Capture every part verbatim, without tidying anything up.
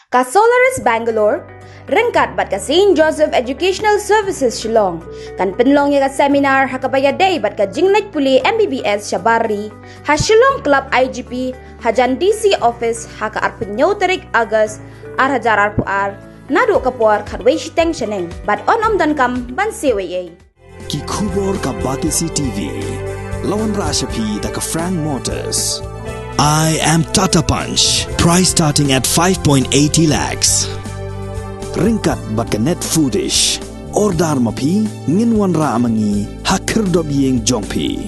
Ka Solaris Bangalore ryngkat bad ka Saint Joseph Educational Services Shillong kan pynlong ïa ka seminar ha kaba ïadei bad ka jingleit pule M B B S shabar ri ha Shillong Club I G P hajan D C Office ha ka arphew hynñiew tarik August ar hajar arphew ar naduh ka por khatwei shiteng shaneng bad yn ym donkam ban siew ei ei. Ki khubor ka Batesi T V. La wanrah sha phi da ka Frank Motors. I am Tata Punch. Price starting at five point eighty lakhs. Ryngkat bad ka Net Foodish. Order ma phi, ngin wanrah ma ngi ha khyrdop ïing jong phi.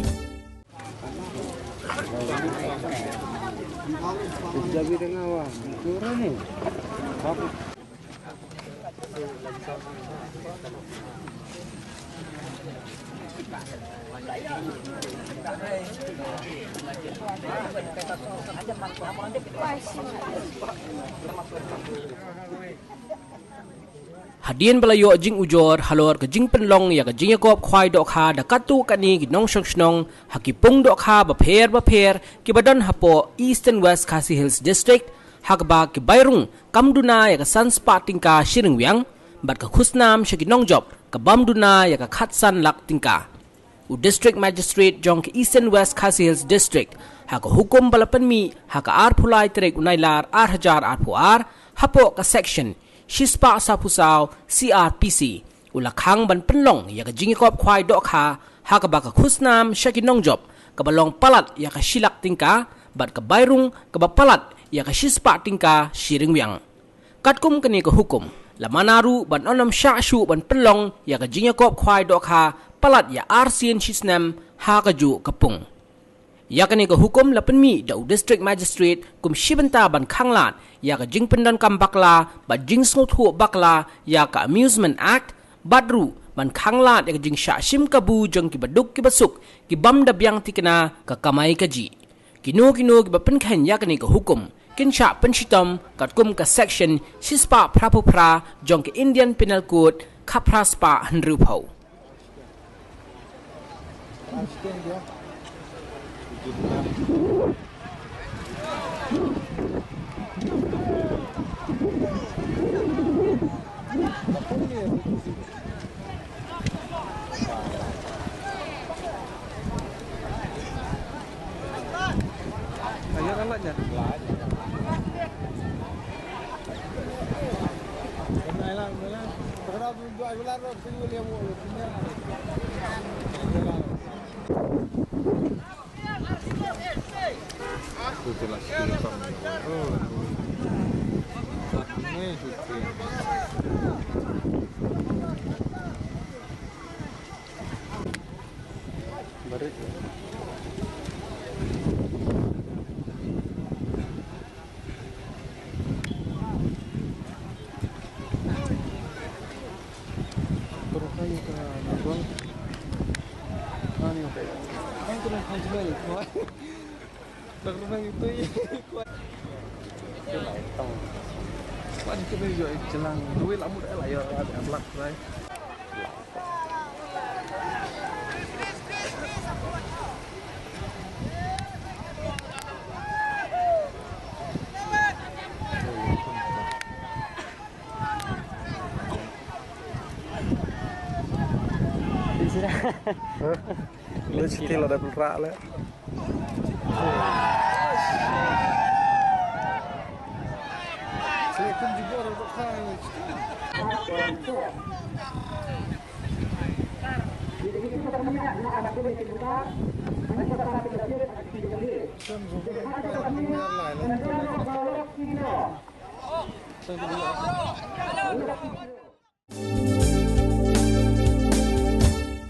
Hadien ba la ïoh jingujor halor ka jingpynlong ïa ka jingïakop khwai dohkha da katto katne ki nongshong shnong ha ki pung dohkha bapher bapher kiba don hapoh East and West Khasi Hills District, ha kaba ki bai rung kam duna ïa ka san spah tyngka shi ryngwiang, bad ka khusnam sha ki nongjop ka bym duna ïa ka khatsan lak tyngka. U District Magistrate jong ka East and West Khasi Hills District, ha ka hukum ba la pynmih ha ka arphew lai tarik u Nailar ar hajar arphew ar, hapoh ka Section shispah saphew saw C R P C, u la khang ban pynlong ïa ka jingïakop khwai dohkha ha kaba ka khusnam sha ki nongjop kaba long palat ïa ka shi lak tyngka, bad ka bai rung kaba palat ïa ka shispah tyngka shi ryngwiang. Katkum kane ka hukum, la mana ruh ban yn ym shah shuh ban pynlong ïa ka jingïakop khwai dohkha palat ïa arsien shi snem ha kajuh ka pung. Ïa kane ka hukum la pynmih da u District Magistrate kum shi bynta ban khanglad ïa ka jingpyndonkam bakla bad jingsngewthuh bakla ïa ka Amusement Act, bad ruh ban khanglad ïa ka jingshah shim kabu jong kiba duk kiba suk, ki bym da biang thikna ka kamai kajih. Kino kino kiba pynkheiñ ïa kane ka hukum kin shah pynshitom katkum ka Section shispah phraphew phra jong ka Indian Penal Code, khatphra spah hynriewphew. Hah? Lu cuti lah dah pelrak lah.